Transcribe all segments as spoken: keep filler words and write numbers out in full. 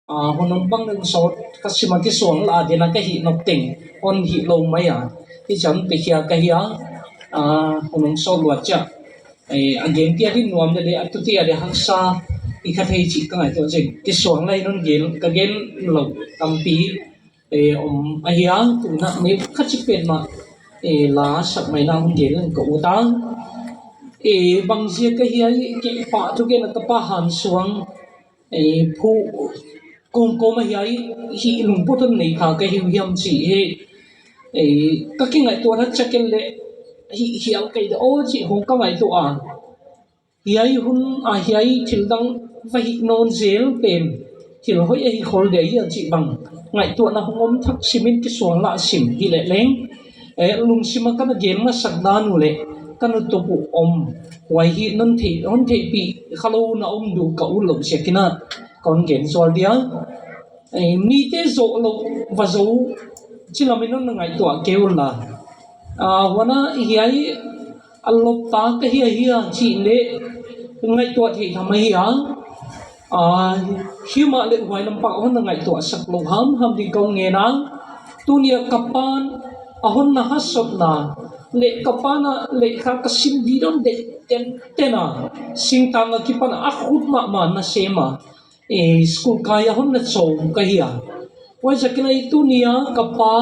Aa, hun hong bang hong sawt ka sim a, kisuang lah a den a ka hih nop teng hong hih lo mai a, hi ciang piakhia ka hi a. Aa, hun hong sawt luat ciang, ee, a gen tia ding nuam dede, a tu tia de haksa i kha thei cih ka ngaihtuah ciang kisuang lah in hong gen, ka gen lo tampi, ee, om ahi a. Tuna mi khat ci pen mah, ee, la sak mai na hong gen leng ka ut a. Ee, bang ziak ka hi a, kei pa thugen a ka pa hansuang, ee, phu kawmkawm ahi a, hih lungput hong nei kha ka hi uh hiam cih hi. Ee, ka kingaihtuah a ciang ken le hih hial kei de aw cih hong ka ngaihtuah a. Hiai hun a hiai thil dang va hih nawn zel pen thil hoih ahi khol de ahi a cih bang ngaihtuahna hong om thak simin kisuang lah sim hi leh leng, ee, lungsim a ka na gen masak dan uh leh ka na tup uh om, huai hi non thei, hon theihpih kha lo na om duh ka ut lo ziakin a ka hon gen zual dia. Ee, mite zawh loh va zo ci lamin hon na ngaihtuah kei un la. Aa, huan a hiai a lopta ka hi ahi a cih leh ngaihtuah theih tham ahi a. Aa, hi mah leh huai lam pang hon na ngaihtuah sak loh hamham ding ka hong ngen a. Tuni a ka pan a hon na hasotna leh ka pan a leh kha ka sim ding hon deih tenten a, singtang a kipan a khut mahmah na sem a, ee, school kai a hon na sawm ka hi a. Huai ziakin a hi tuni a ka pa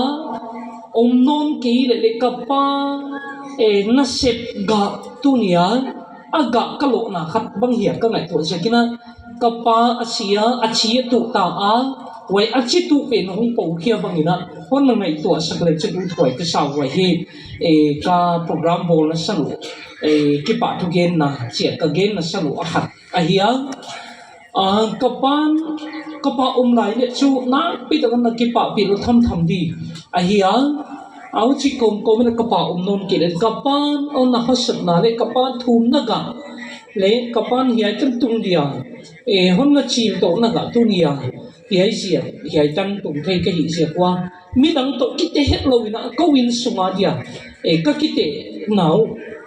om nawn kei leh leh ka pa, ee, nasep gah tuni a a gah ka lohna khat bang hi a ka ngaihtuah ziakin a, ka pa a si a, a ci a tuh ta a, huai a ci tuh pen hong pokhia bangin a hon na ngaihtuah sak leh cih ut huai ka sa uh ahi. Ee, ka program bawlna san uh, ee, kipahthu genna ci a ka genna san uh a khat ahi a. Aa, ka pan, ka pa om lai leh cu nakpi takin na kipahpih lo thamtham ding ahi a. Au cih kawmkawm in ka pa om nawn kei leh ka pan hon na hasotna leh ka pa thumna gah leh ka pan hiai tan tung dia, ee, hon na cil tohna gah tuni a hiai ziak, hiai tan tung thei ka hih ziak ua, midang tawh kite het lo in a ko inn sung a dia, ee, ka kite nau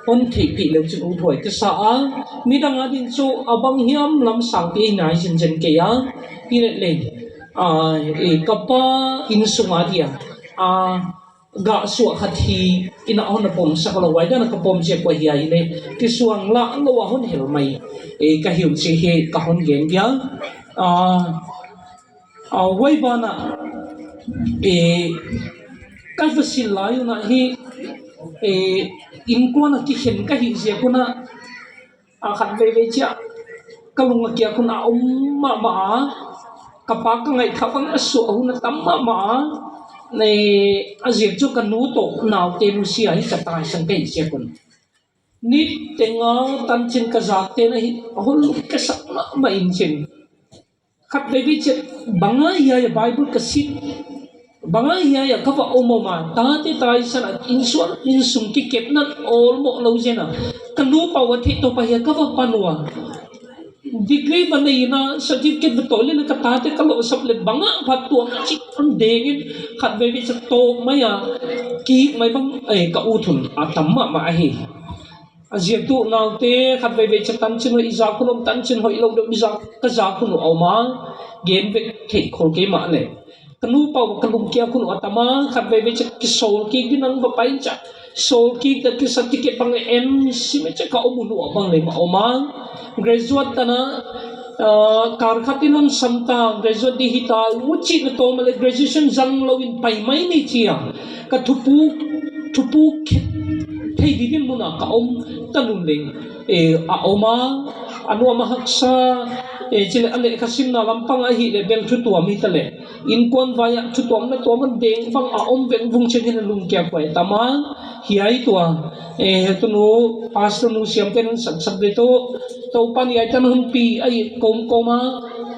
hon theihpih leu cin ut huai ka sa a. Midang a ding cu a bang hiam lam sangpi ei nai zenzen kei a, hi leh leng, aa, ee, ka pa inn sung a dia, aa, gah suah khat hi in a hon na pom sak lo, huai dan a ka pom ziak ua hiai leh kisuang lah lo a hon hel mai, ee, ka hi uh cih hi ka hon gen dia. Aa, aa, huai ban a, ee, ka va sil lai un a hi, ee, innkuan a kikhen ka hih ziak un a, aa, khat veivei ciang ka lung a kiak un a om mahmah a, ka pa ka ngaihtuah bang a suah hun a tam mahmah a, ee, a ziak cu ka nu tawh naute nusia hi ka taisan ka hih ziak un. Niteng a tancin ka zakte na hi a hon lungkiasak mahmah in cin. Khat veivei ciang bang a hiai a Bible ka sim, bang a hiai a ka va om om a, tate taisan a, innsuan, innsung kikepna olmawh lo zen a, ka nupa uh a theih tawp a hiai ka va pan uh a, degree va nei in a, certificate va tawi leh ka tate ka lawhsap leh bang a phattuam cih hon deng in, khat veivei ciang tawp mai a, kik mai bang, ee, ka ut hun a tam mahmah ahi. A ziak tuh naute khat veivei ciang tancin hoih i zak hun om, tancin hoih lo deuh i zak, ka zak hun uh a om a, gen bek theih khol kei mah leh ka nupa uh ka lungkiak hun uh a tam a, khat veivei ciang kisawl kik ding nang va pai in ciang sawl kik ta, ki certificate bang en sim in ciang ka om hun uh a bang leh mah om a, graduate tan a, aa, kar khat in hon sam ta, graduate ding hi ta, uh cih na tawm a leh graduation zang lo in pai mai ni ci a, ka thupuk, thupuk khe thei ding in mun a ka om ta nun leng, ee, a om a, a nuam a haksa, ee, ci leh a lehkha simna lam pang a hih leh bel thu tuam hi ta leh, innkuan vai ah thu tuamna tuam a deng bang a om vengvung ciangin a lungkiak huai tam a, hiai tua, ee, hehtu nu, pastor nu siamte in hon saksak ding tuh, Topan hiai tan hon pi a it kawmkawm a,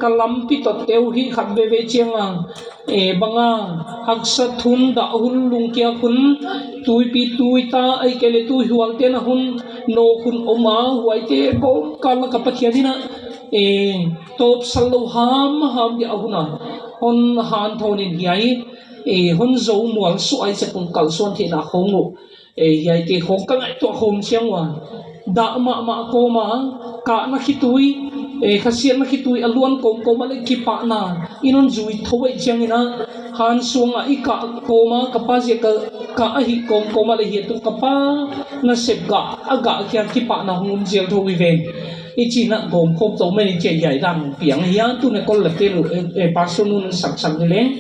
ka lampi tawh teu hi khat veivei ciang a, ee, bang a, haksa hun, dah hun, lungkiak hun, tuipi tuita, ei kei leh tuihualte na hun, nawk hun om a, huaite kawmkal a ka Pathian in a, ee, tawpsal lo hamham dia a hun a hon hanthawn in hiai, ee, hon zo mual suah a, i cekung kalsuan theihna khong uh Eh, hiaite khawng ka ngaihtuah khawm ciang uh a, dah mahmah kawma, kahna khitui, eh, khasiatna khitui a luan kawmkawm a le kipahna in hon zui tho ahih ciangin ah, hansuang ah i kah kawma, ka pa zia ka kah ahih kawmkawm a le hiah tu ka pa nasep gah a gah kia kipahna hong om zial tho hi ve. I cih nah gawmkhawm to mah in i cih hiai dan hong piang hi a, tu-in ah kol la te lu, eh, eh, pastor nu in saksak hi leng.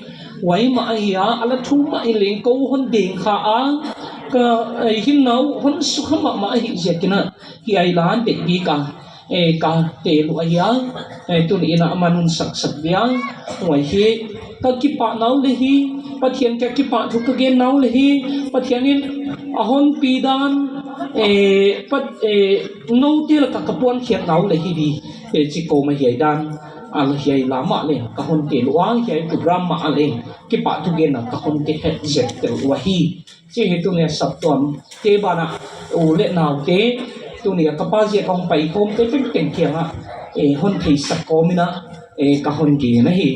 Huai mah ahi a, a la thu mah in leng ko hon deng kha a, ka, eh, hinna uh hon sukha mahmah ahih ziakin ah, hiai la deih bik a, eh, ka tel uh ahi a, eh, tuni in ah aman hon saksak dia, huai hi, ka kipahna uh le hi, Pathian kiang kipahthu ka genna uh le hi, Pathian in a honpi dan, eh, Pat-, eh, note lakah ka puankhiatna uh le hi di, eh, ci kawm a hiai dan. A la hiai la mah leng ka hon tel uh a, hiai program mah a leng kipahthu genna ka hon kihet zek tel uh ahi. Ci hi tuni a saptuamte banah u le naute, tuni a ka pa zia ka hong paikhawmte tengteng kiangah, eh, hon theisak kawmin ah, eh, ka hon gen ahi.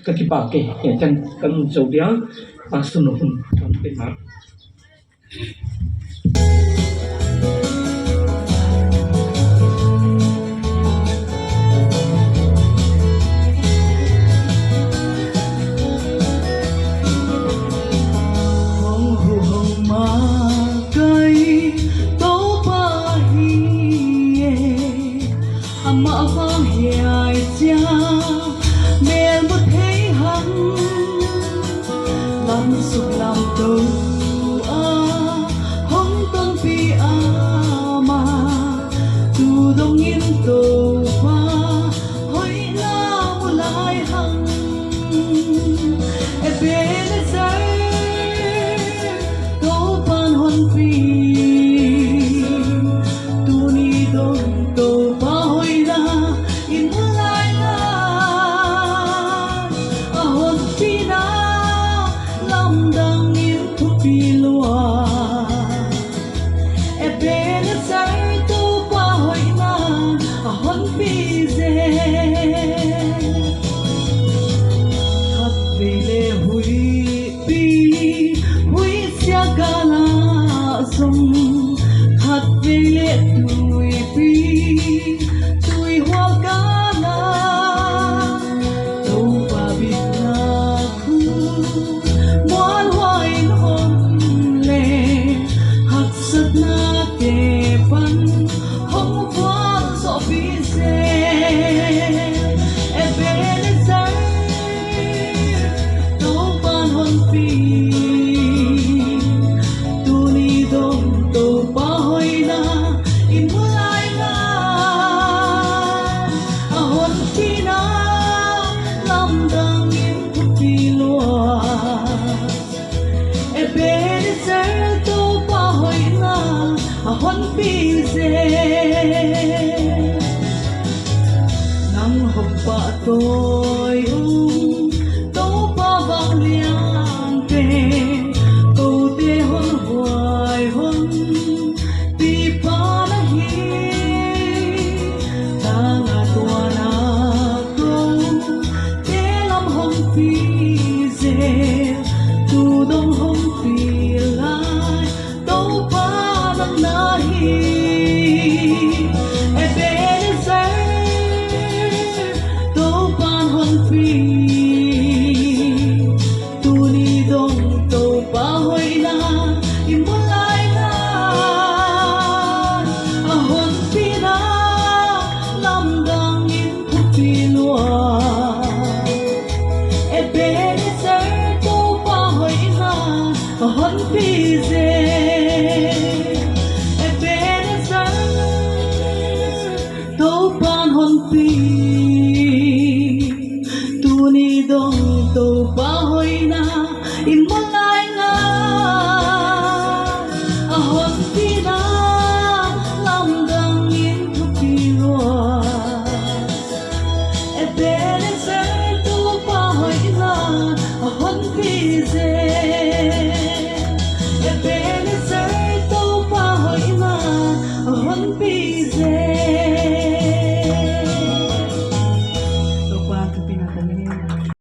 Ka kipak e, eh, kan, kan zo dia, pastor nu hun, hun pe ma. Hong huh hong makaih Topa hi e. Amah vang hiai ciang mel mu thei hang. Lam suk lam to a hong tonpih amah, tu dongin Topa hoihna mu lai hang. Ebenezer, Topa'n honpi. Tuni dong Topa hoihna i mu lai ngal. A honpina lamdang in thupi lua. Ebenezer, Topa hoihna a honpi zel. Khatvei le huihpi, huihsia galah zong, khatvei le tuipi, tuihual galah, Topa bikna khu muanhuai in om leh, haksatnate pan hong vualzawhpih zel. Ebenezer, Topa'n honpi. Tuni dong Topa hoihna i mu lai ngal. A honpina lamdang in thupi lua. Ebenezer, Topa hoihna a honpi zel. Nang hong pahtawi ung, Topa vangliante, kote honhuai honpipa na hi. Tanga tuana kote lam hongpi zel, tu dong hongpi lai, Topa nang na hi. Ebenezer, Topa'n honpi. Tuni dong Topa hoihna i mu lai ngal. A honpina lamdang in thupi lua. Ebenezer, Topa hoihna a honpi zel. Ebenezer, Topa'n honpi. Tuni dong Topa hoihna i mu